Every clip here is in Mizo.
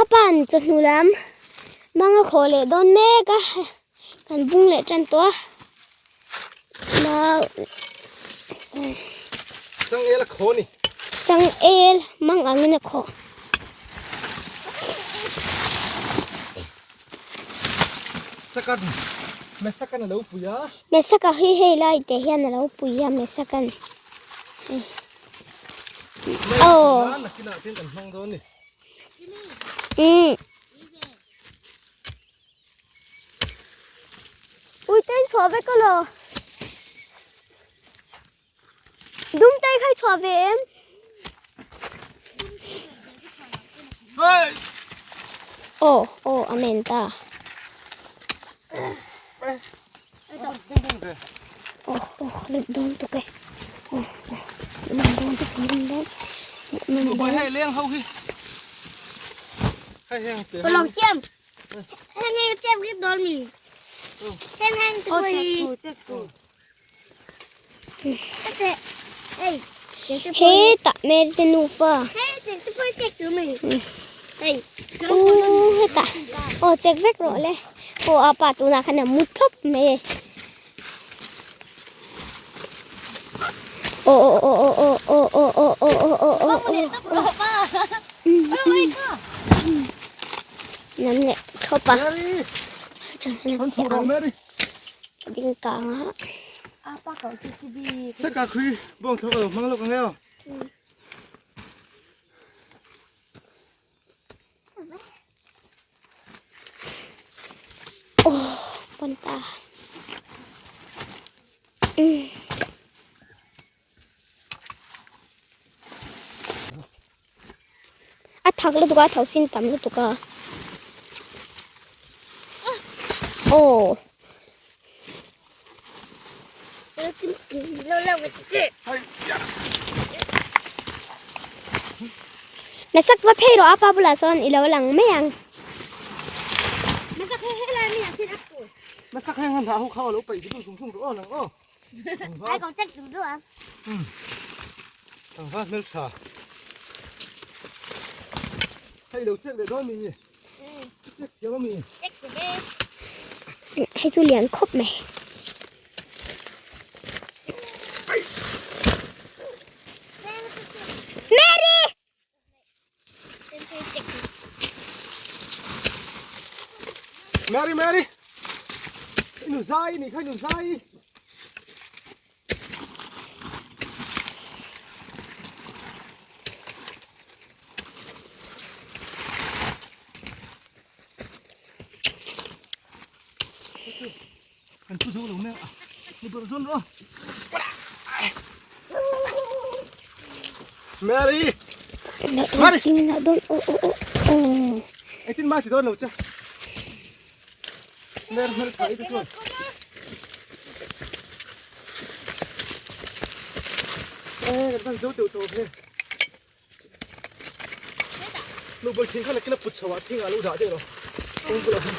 Apa'n chawhnu lam mang a khawh leh dawn mek a, kan bung leh tan tawh a. Mau Changel a khawh a ni. Changel mang angin a khawh. Sakan Mesakan a lo pui a. Mesaka hi hei lai te hian a lo pui a Mesakan. Aw. Nakinah chuan kan hmang dawn ni. Umm. Ui ten chhuah vek a lo. Dum te khai chhuah ve em? Hey! Oh, oh, amen ta. Oh, oh, lut dawn tuk e. Oh, oh, man dawn tuk, man dawn. Man dawn. Hei leng ho hi. Hei heng te. Lo siam. Heng heng chem kip dawn mi. Heng heng tu hi. He tah Mary te nufa. Ooh hetah aw check vek rawh le aw a pa tunah khan a mu thlawp mai e aw aw aw aw aw aw aw aw aw aw aw aw aw nam leh thlawp a Ka ding kang a. Saka khui bawng thlawk a lo hmang lawk ang eo. Oh, panta. Mm. A thak lutuk a, a tho sin tam lutuk a. Aw. Nasak va phei rawh a pa bulah sawn i lo lang mai ang. Nasak heng han dah ho kha lo paih zung zung rawh aw lang aw. Ai còn chắc đúng rồi. Thangva hmel tha. Hei lo check leh dawn mi. Check thiam a mi. Check được đi. Hei chu lian khawp mai. Mary! Mary Mary nu zai ni kha nu zai Kan thu zo lo mek a ni ber zawn rawh Mary Mary Eitin ma ti dawn lo che Mary hmel tha i te chuan Eh kan van zo teuh tawh he Nu bul thing kha nakin a put chho ah thing ah lo dah daih rawh kawng bulah hian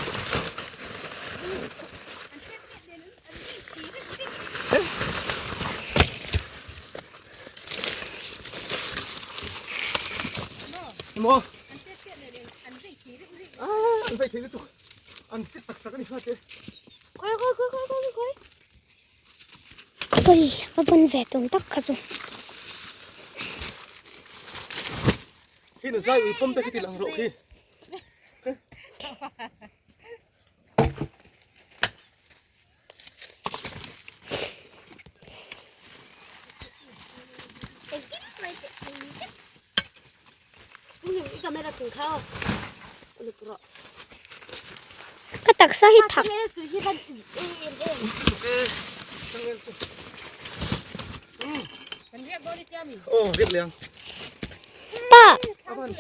Maw an vei thei lutuk an fit tak tak a ni kha te Khawi khawi khawi khawi khawi khawi Oi a bun ve tum tak kha chu. Khi nu zai ui pawm te khi ti lang rawh khi. Ka taksa hi thak. Pa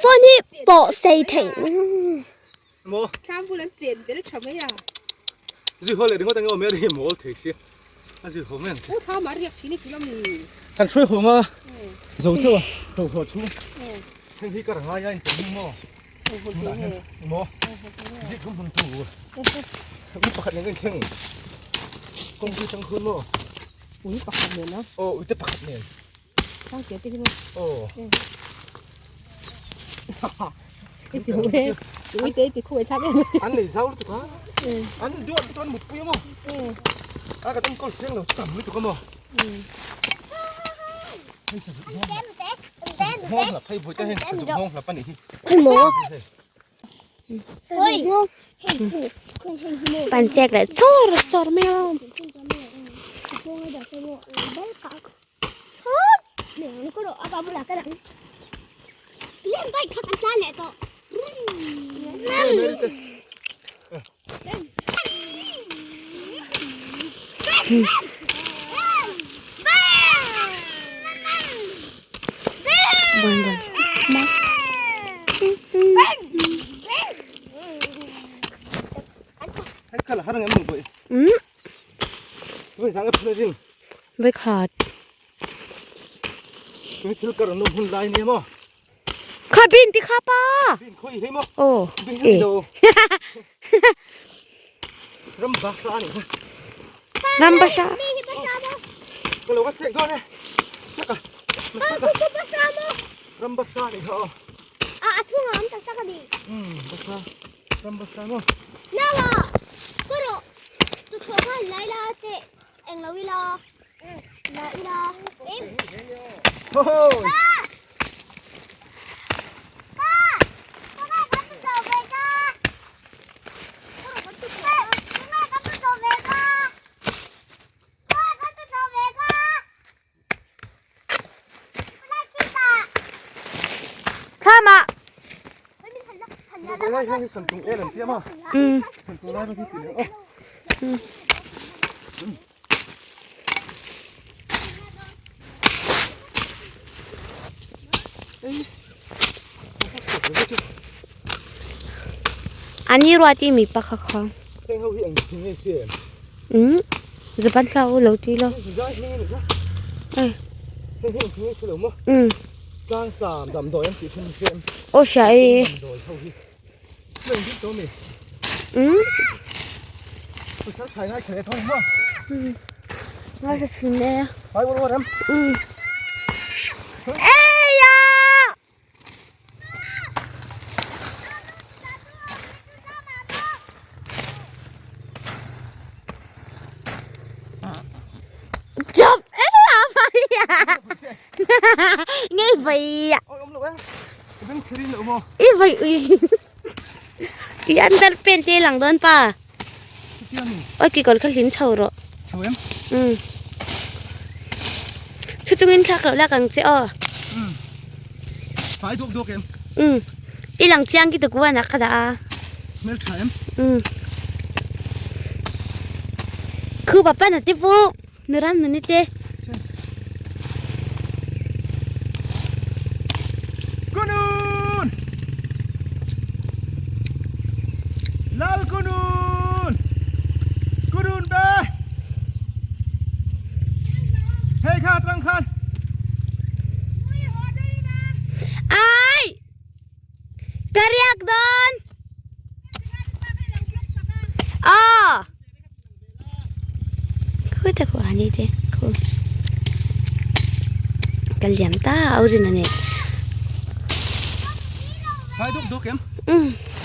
phone hi pawh sei theih. Maw zik hum hum tu ui pakhat nen kan thleng kawngpui chang khun maw ui pakhat nen a aw ui te pakhat nen chang ke te hi maw aw. I ti hu e. Ui te ti khuai thak em. An nei zau lutuk a. An duat lutuk an mutpui a maw. A ka enkawl seng lo tam lutuk a maw. Nghawng hlap hei bawihte hei sazuk nghawng hlap a nih hi. Khawimaw. Pan chek leh chawr chawr mai a. Vawikhat. Kha bin ti kha pa. Aw. Ram basa. Thlama. Ani ruati mi pakha kha. Zapan thla u lo ti lo. Aw hria e. Ngai thin e. Eia! Chụp Nghe vậy ạ. Ý vậy ui. Cái ăn đặt bên tê lằng đơn pa. Ôi kỳ còn khát lính chầu rồi. Ừ. Chú chúng em chắc là càng sẽ ờ. Phải thuộc thuộc em. Ừ. Ý lằng chiang cái từ của anh đã. Ừ. Cứ bà bạn là tiếp vụ. Nửa năm nữa tê. Kunun! Lal Kunun! Kunun be! Hei kha trang khan! Ai! Kariak don! Ờ! Cứ ta của anh đi thế. Cái liam ta au rin ani. Phai duk duk em.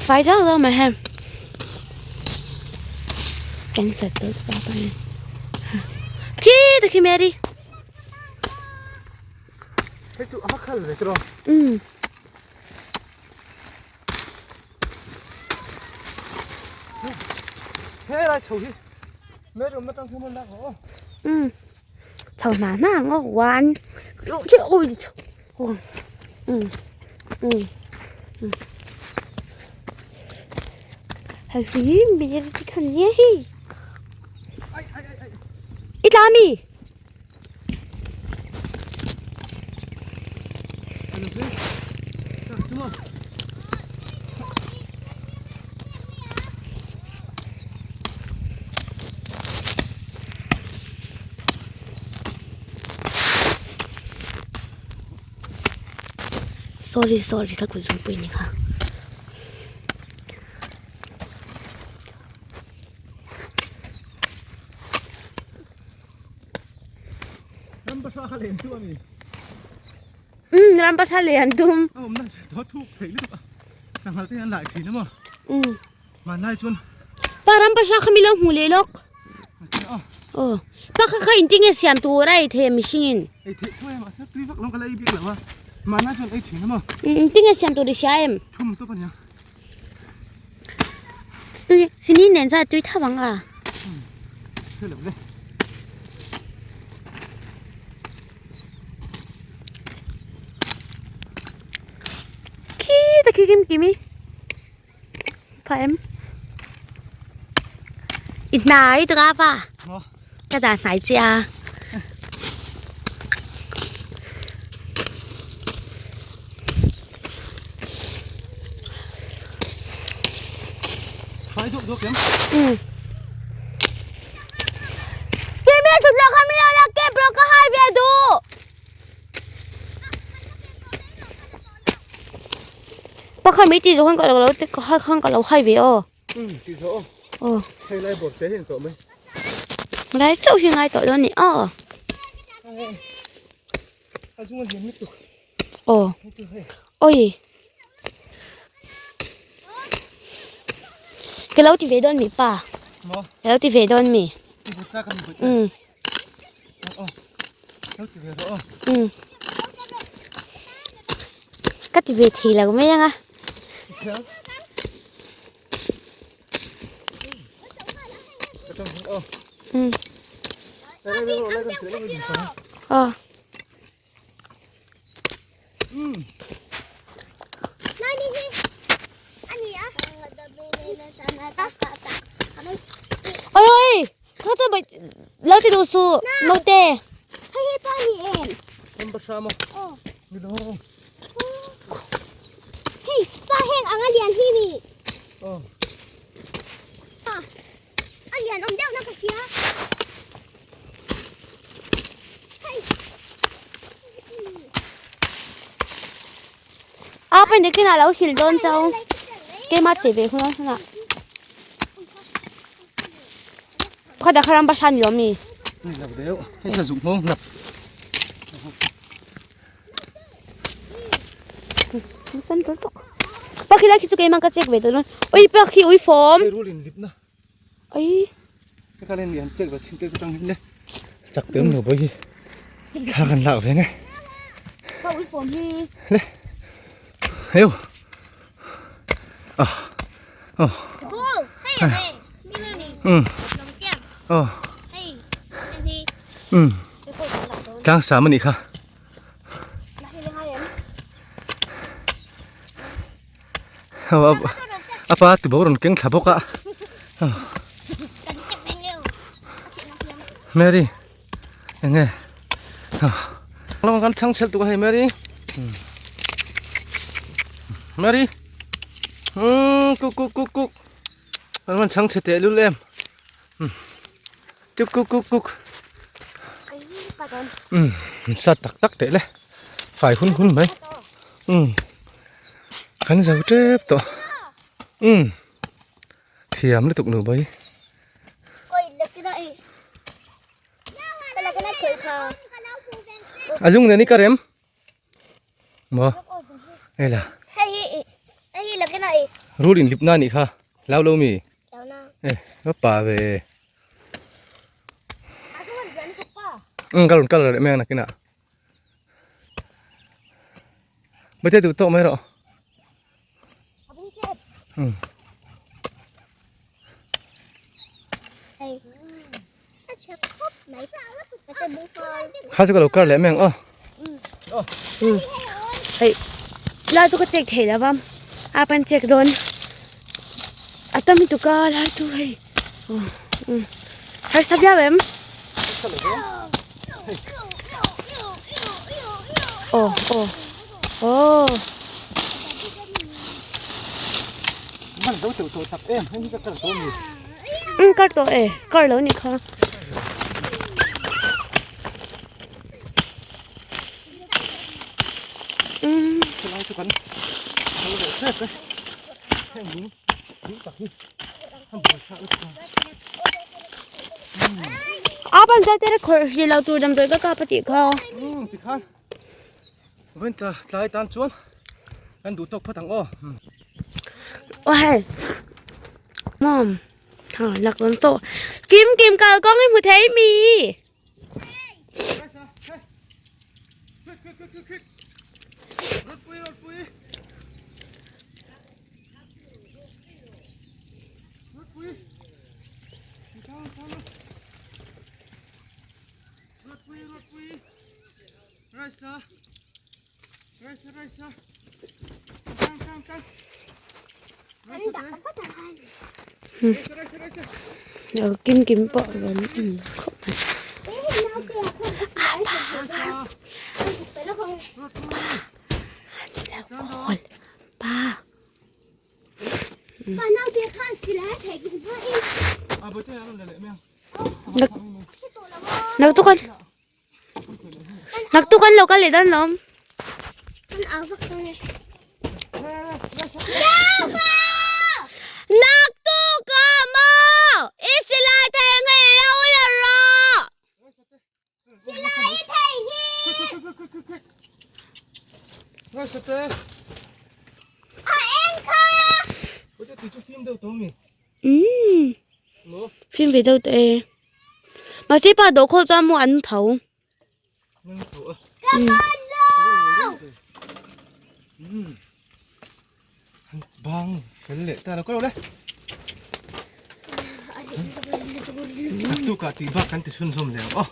Phai duk duk mà hem. Kan ta to pa pa ni. Khi ta khi Mary. Hei chu a khal ve tro. Hei lai chho hi. Mary om na tang thum na ko. Chho na na ngo wan. Ôi ôi. Hei Mary khan ye hi. Itlami. Sorry sorry ka kuzung pui ni kha. Ram pasha le an tum. Sanghal te an lai thin a maw? Hmanlai chuan. Pa ram pasha kha mi lo hmu leh lawk. Aw. Pa kha kha in tinge siam tur a ei thei a mihring in. Ei theih chu e mahse tui vak lo ka la ei bik lo a. Hmanlai chuan ei thin a maw? In tinge siam tur i hria em? Thum tawp a nia. Tui sini nen chuan tui tho ang a. Hre lo le. Khi ta khi kim kimi. Phải em. Ít nai tu ka pa. Ka da nai chia. Phải duk duk em. Ừ. Kimi thut lo kha mi lo ke bro ka hai ve du. Pakhat mai tih zawh khan ka lo te kha khan ka lo hai ve aw. Umm tih zawh aw. Aw. Hei lai bawr te hi an tawh mai. Lai chauh hi ngai tawh dawn ni aw. A zung a lian lutuk. Aw. Oi. Ka lo ti ve dawn mi pa. Maw. Ka lo ti ve dawn mi. Ti bu chak a mi bawih. Umm. Ka ti ve thei lo mai ang a. Aw. Oi oi! Kha chu bai lo ti duh suh naute. A pahnih khin ah lo hil dawn chau keimah che ve hun hunah pakhat ah kha ram pasal ni lo mi. Sam tul tuk pakhi lai khi chu keimah ka check ve dawn ui pakhi ui fawm. Ui. Ka len lian check ve thin te tang hin le. Chak te nu boi hi. Thla kan lak ve nge. Ka ui fawm hi. Le. Heo. Ah. Oh. Ừ. Oh. Ừ. Tlang sam anih kha. A pa ti bo rawn keng thla bawk a Mary enge lamah khan chhang chhelh tuk a hei Mary Mary kuk kuk kuk kuk an rawn chhang chhe teh lul em Kuk kuk kuk kuk umm sat tak tak teh le fai hun hun mai umm kan zo tep tawh umm thiam lutuk nu bai a zung nen i ka rem maw hei la rul in lip na nih kha lau lo mi e va pa ve um ka rawn kal reh mai ang nakinah bate duh tawk mai rawh um. Kha chu ka lo kar leh mai ang aw. Hei lai chu ka check thei lo va a pan check dawn a tam lutuk a lai chu hei harsa viau em aw aw aw. Umm kar tawh e kar lo nih kha. Umm. A ban zai te khawrh hrih lo tur damdawi ka kap a tih kha. Umm tikhan vawiin tlai tan chuan kan duh tawk phawt ang aw. Aw hei mom ha lak dawn tawh kim kim kal kawng i hmu thei mi. Kim kim pawh rawn en lo khawp mai. Pa. Naktukan. Naktukan lo kal leh dawn lawm. Naktuka maw i silai thei ngei lo la rawh. Umm phim ve deuh tawh e mahse pa dawh khawh chuan maw an tho Bang fel leh ta lo ka lo le. Tu ka ti bak kan ti chhunzawm leh ang aw.